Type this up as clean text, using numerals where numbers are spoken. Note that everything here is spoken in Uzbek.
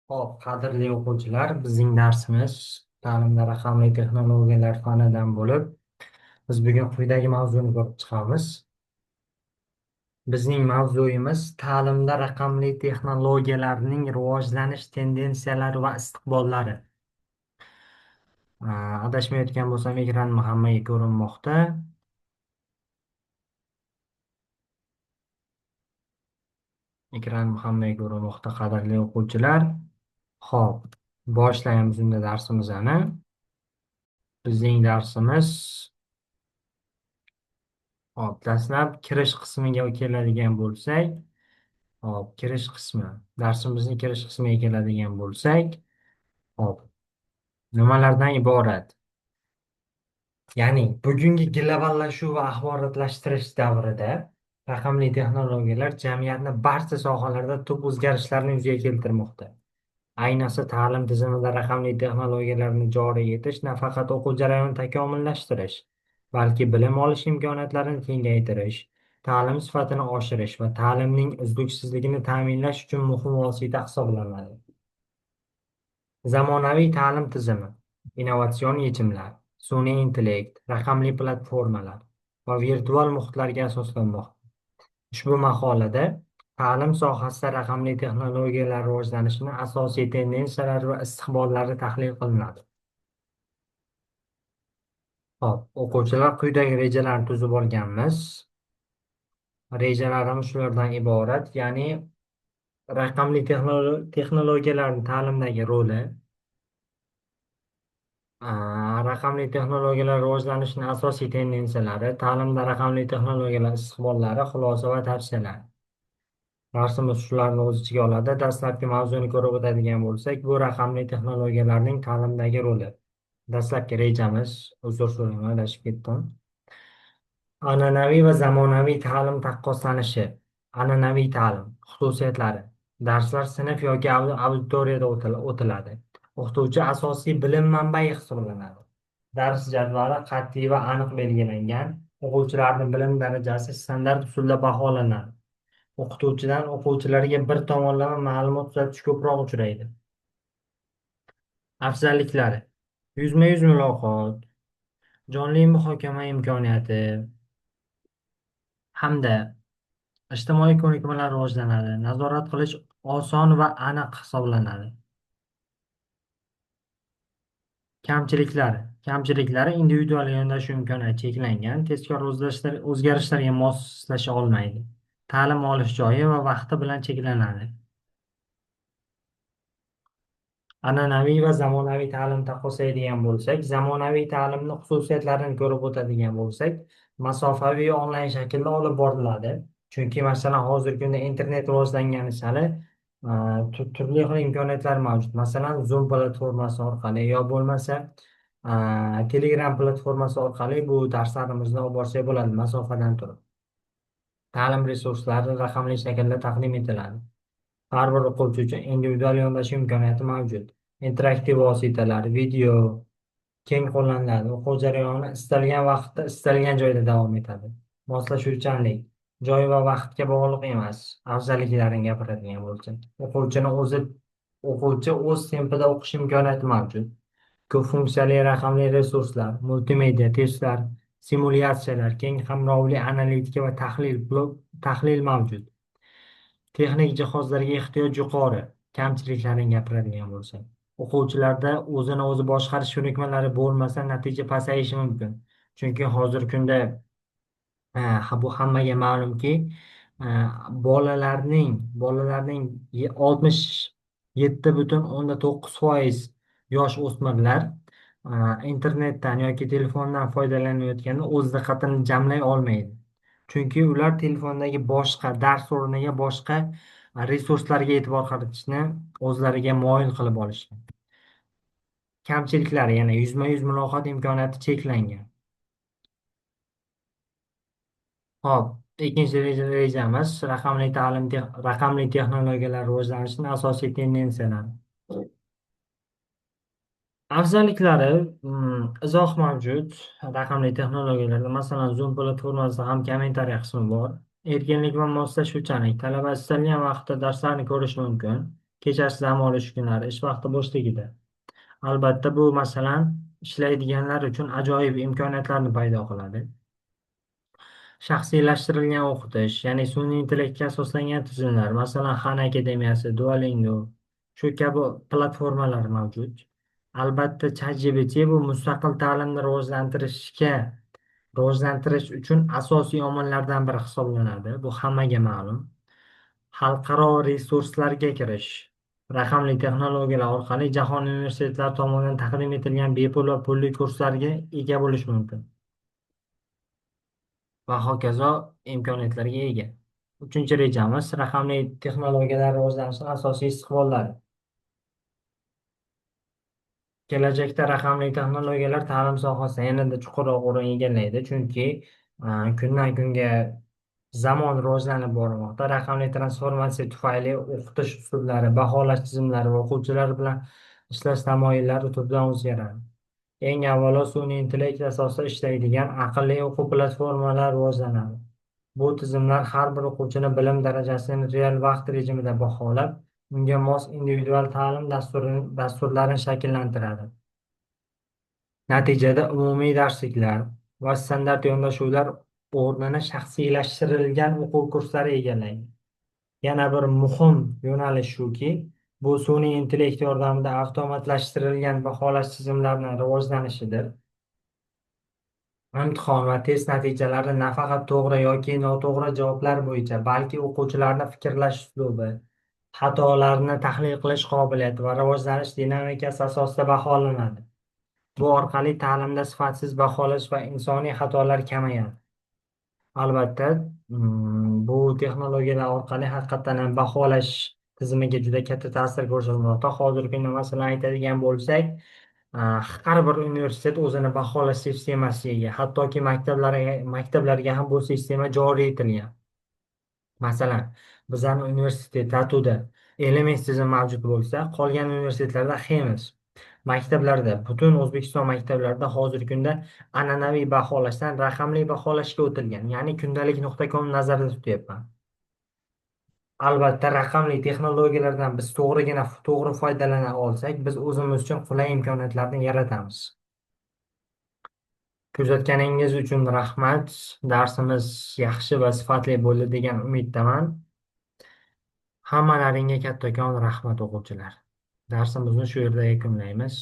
Xo'p, qadrli o'quvchilar, bizning darsimiz ta'limda raqamli texnologiyalar fanidan bo'lib, biz bugun quyidagi mavzuni ko'rib chiqamiz. Bizning mavzuyimiz ta'limda raqamli texnologiyalarning rivojlanish tendensiyalari va istiqbollari. Adashmayotgan bo'lsam, ekranim hammaga ko'rinmoqda. Ekranim hammaga ko'rinmoqda, qadrli o'quvchilar. Xo'p, boshlaymiz unda darsimizni. Bizning darsimiz, hop, dastlab kirish qismiga keladigan bo'lsak, hop, kirish qismi, darsimizning kirish qismiga keladigan bo'lsak, hop, nimalardan iborat? Ya'ni bugungi globallashuv va axborotlashtirish davrida raqamli texnologiyalar jamiyatni barcha sohalarda tub o'zgarishlarni yuzaga keltirmoqda. Ayniqsa, ta'lim tizimida raqamli texnologiyalarni joriy etish nafaqat o'quv jarayonini takomillashtirish, balki bilim olish imkoniyatlarini kengaytirish, ta'lim sifatini oshirish va ta'limning uzluksizligini ta'minlash uchun muhim vosita hisoblanadi. Zamonaviy ta'lim tizimi, innovatsion yechimlar, sun'iy intellekt, raqamli platformalar va virtual muhitlarga asoslanmoqda. Ushbu maqolada ta'lim sohasida raqamli texnologiyalar rivojlanishining asosiy tendensiyalari va istiqbollari tahlil qilinadi. Xo'p, o'quvchilar, quyidagi rejalarni tuzib olganmiz. Rejalarimiz shulardan iborat, ya'ni raqamli texnologiyalarning ta'limdagi roli, raqamli texnologiyalar rivojlanishining asosiy tendensiyalari, ta'limda raqamli texnologiyalar istiqbollari, xulosa va tavsiyalar. Darsimiz shularni o'z ichiga oladi. Dastlabki mavzuni ko'rib o'tadigan bo'lsak, bu raqamli texnologiyalarning ta'limdagi roli. Dastlabki rejamiz, uzr so'rayman, adashib ketdim. An'anaviy va zamonaviy ta'lim taqqoslanishi. An'anaviy ta'lim xususiyatlari. Darslar sinf yoki auditoriyada o'tiladi. O'qituvchi asosiy bilim manbai hisoblanadi. Dars jadvali qat'iy va aniq belgilangan. O'quvchilarning bilim darajasi standart usulda baholanadi. O'qituvchidan o'quvchilarga bir tomonlama ma'lumot uzatish ko'proq uchraydi. Afzalliklari: yuzma-yuz muloqot, jonli muhokama imkoniyati hamda ijtimoiy ko'nikmalar rivojlanadi. Nazorat qilish oson va aniq hisoblanadi. Kamchiliklari: Kamchiliklari individual yondashuv imkoniyati cheklangan, tezkor o'zgarishlarga moslasha olmaydi. Ta'lim olish joyi va vaqti bilan cheklanadi. An'anaviy va zamonaviy ta'lim taqqoslaydigan bo'lsak, zamonaviy ta'limni xususiyatlarini ko'rib o'tadigan bo'lsak, masofaviy onlayn shaklda olib boriladi. Chunki masalan, hozirgi kunda internet rivojlangani sari turli xil imkoniyatlar mavjud. Masalan, Zoom platformasi orqali yo bo'lmasa Telegram platformasi orqali bu darslarimizni olib borsak bo'ladi masofadan turib. Ta'lim resurslari raqamli shaklda taqdim etiladi. Har bir o'quvchi uchun individual yondashuv imkoniyati mavjud. Interaktiv vositalar, video keng qo'llaniladi. O'quv jarayoni istalgan vaqtda, istalgan joyda davom etadi. Moslashuvchanlik, joy va vaqtga bog'liq emas. Afzalliklarini gapiradigan bo'lsak, o'quvchi o'z tempida o'qish imkoniyati mavjud. Ko'p funksiyali raqamli resurslar, multimedia, testlar, simulyatsiyalar, keng qamrovli analitika va tahlil mavjud. Texnik jihozlarga ehtiyoj yuqori. Kamchiliklarini gapiradigan bo'lsak, o'quvchilarda o'zini o'zi boshqarish ko'nikmalari bo'lmasa, natija pasayishi mumkin. Chunki hozirgi kunda bu hammaga ma'lumki, bolalarning 67,9% yosh o'smirlar internetdan yoki telefondan foydalanayotganda o'z diqqatini jamlay olmaydi. Chunki ular telefondagi boshqa dars o'rniga boshqa resurslarga e'tibor qaratishni o'zlariga moyil qilib olishgan. Kamchiliklari yana yuzma-yuz muloqot imkoniyati cheklangan. Xo'p, ikkinchi rejamiz raqamli ta'lim raqamli texnologiyalar rivojlanishining asosiy tendensiyalari. Afzalliklari izoh mavjud raqamli texnologiyalarda, masalan, Zoom platformasida ham kommentariy qismi bor. Erkinlik va moslashuvchanlik. Talaba istalgan vaqtda darslarni ko'rishi mumkin. Kechasi dam olish kunlari, ish vaqti bo'shligida. Albatta, bu masalan ishlaydiganlar uchun ajoyib imkoniyatlarni paydo qiladi. Shaxsiylashtirilgan o'qitish, ya'ni sun'iy intellektga asoslangan tizimlar, masalan, Xan Akademiyasi, Duolingo, shu kabi platformalar mavjud. Albatta, ChatGPT bu mustaqil ta'limni rivojlantirish uchun asosiy omillardan biri hisoblanadi. Bu hammaga ma'lum. Xalqaro resurslarga kirish, raqamli texnologiyalar orqali jahon universitetlari tomonidan taqdim etilgan bepul va pulli kurslarga ega bo'lish mumkin va hokazo imkoniyatlarga ega. Uchinchi rejamiz raqamli texnologiyalar rivojlanishining asosiy istiqbollari. Kelajakda raqamli texnologiyalar ta'lim sohasida yanada chuqurroq o'rin egallaydi, chunki kundan kunga zamon rivojlanib bormoqda. Raqamli transformatsiya tufayli o'qitish uslublari, baholash tizimlari va o'quvchilar bilan ishlash tamoyillari tubdan o'zgaradi. Eng avvalo sun'iy intellekt asosida ishlaydigan aqlli o'quv platformalari rivojlanadi. Bu tizimlar har bir o'quvchini bilim darajasini real vaqt rejimida baholab, unga mos individual ta'lim dasturlarini shakllantiradi. Natijada umumiy darsliklar va standart yondashuvlar o'rnini shaxsiylashtirilgan o'quv kurslari egallaydi. Yana bir muhim yo'nalish shuki, bu sun'iy intellekt yordamida avtomatlashtirilgan baholash tizimlarining rivojlanishidir. Imtihon va test natijalari nafaqat to'g'ri yoki noto'g'ri javoblar bo'yicha, balki o'quvchilarni fikrlash uslubi, xatolarni tahlil qilish qobiliyati va rivojlanish dinamikasi asosida baholanadi. Bu orqali ta'limda sifatsiz baholash va insoniy xatolar kamayadi. Albatta, bu texnologiyalar orqali haqiqatdan ham baholash tizimiga juda katta ta'sir ko'rsatmoqda. Hozirgi kunda masalan aytadigan bo'lsak, har bir universitet o'zini baholash sistemasiga ega. Hattoki maktablarga ham bu sistema joriy etilgan. Masalan, bizani universitet TATUda LMS tizimi mavjud bo'lsa, qolgan universitetlarda HEMIS. Maktablarda, butun O'zbekiston maktablarida hozirgi kunda an'anaviy baholashdan raqamli baholashga o'tilgan. Ya'ni kundalik.com nazarda tutyapman. Albatta, raqamli texnologiyalardan biz to'g'ri foydalana olsak, biz o'zimiz uchun qulay imkoniyatlarni yaratamiz. Kuzatganingiz uchun rahmat. Darsimiz yaxshi va sifatli bo'ldi degan umiddaman. Hammalaringga kattakon rahmat, o'quvchilar. Darsimizni shu yerda yakunlaymiz.